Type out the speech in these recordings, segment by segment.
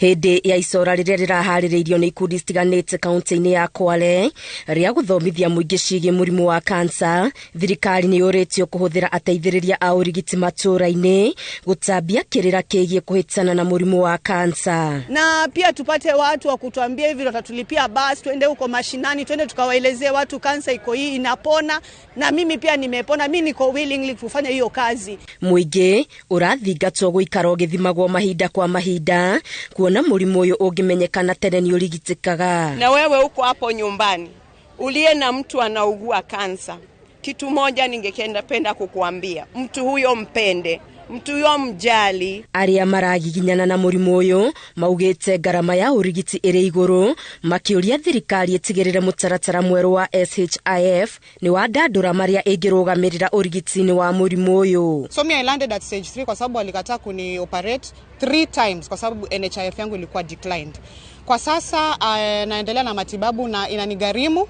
Hĩndĩ ya icora rĩrĩa rĩraharĩrĩirio nĩ ikundi citiganĩte kaunti-inĩ ya Kwale rĩa gũthomithia mũingĩ ciĩgiĩ mũrimũ wa kansa, thirikari nĩ yũrĩtio kũhũthĩra ateithĩrĩria a ũrigiti matũũra-inĩ gũtambia kĩrĩra kĩgiĩ kũhĩtana na mũrimũ wa kansa. Na pia tupate watu wa kutuambia hivi, watatulipia basi tuende huko mashinani, tuende tukawaelezee watu kansa iko hii, inapona, na mimi pia nimepona, mi niko willingly kufanya hiyo kazi. Mũingĩ ũrathingatwo gũikara ũgĩthimagwo mahinda kwa mahinda kuona mũrimũ ũyũ ũngĩmenyekana tene nĩ ũrigitĩkaga. Na wewe uko hapo nyumbani uliye na mtu anaugua kansa, kitu moja ningependa penda kukuambia, mtu huyo mpende, mtu huyo mjali. Arĩa maragiginyana na mũrimũ ũyũ maugĩte ngarama ya ũrigiti ĩrĩ igũrũ, makĩũria thirikari ĩtigĩrĩre mũtaratara mwerũ wa SHIF nĩ wandandũra marĩa ĩngĩrũgamĩrĩra ũrigiti-inĩ wa mũrimũ ũyũ. So me, I landed at stage 3 kwa sababu walikataa kuni operate 3 times kwa sababu NHIF yangu ilikuwa declined. Kwa sasa naendelea na matibabu na inanigharimu.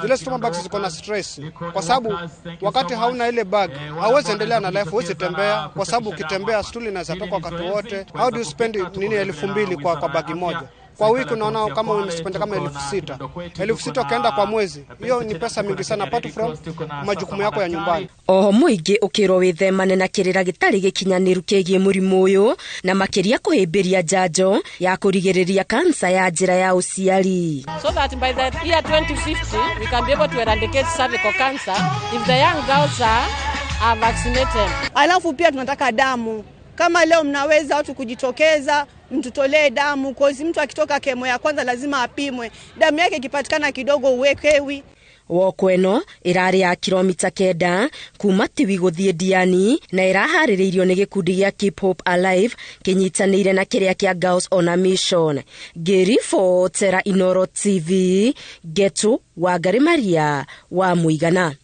Zile stoma bags ziko na stress kwa sababu wakati hauna ile bag hauwezi endelea na life, huwezi tembea kwa sababu ukitembea stool inaweza toka wakati wote. How do you spend nini 2,000 kwa bagi moja? Kwa wiki unaona kama umespend kama 6,000. 6,000 ukienda kwa mwezi, hiyo ni pesa mingi sana apart from majukumu yako ya nyumbani. Oho mũingĩ ũkĩrwo wĩthemane na kĩrĩra gĩtarĩ gĩkinyanĩru kĩgiĩ mũrimũ ũyũ na makĩria kũhĩmbĩria njanjo ya kũrigĩrĩria kansa ya njĩra ya ũciari. So that by the year 2050 we can be able to eradicate cervical cancer if the young girls are vaccinated. Alafu pia tunataka damu. Kama leo mnaweza watu kujitokeza mtutolee damu, cause mtu akitoka chemo ya kwanza lazima apimwe. Damu yake ikipatikana kidogo uwekewi. Woko ĩno ĩrarĩ ya kilomita 9 kuma Tiwi gũthiĩ Diani na ĩraharĩrĩirio nĩ gĩkundi gĩa Keep Hope Alive kĩnyitanĩire na kĩrĩa kĩa Girls on a Mission. Ngĩribotera Inoro TV, Getu Wangari Maria wa Mũigana.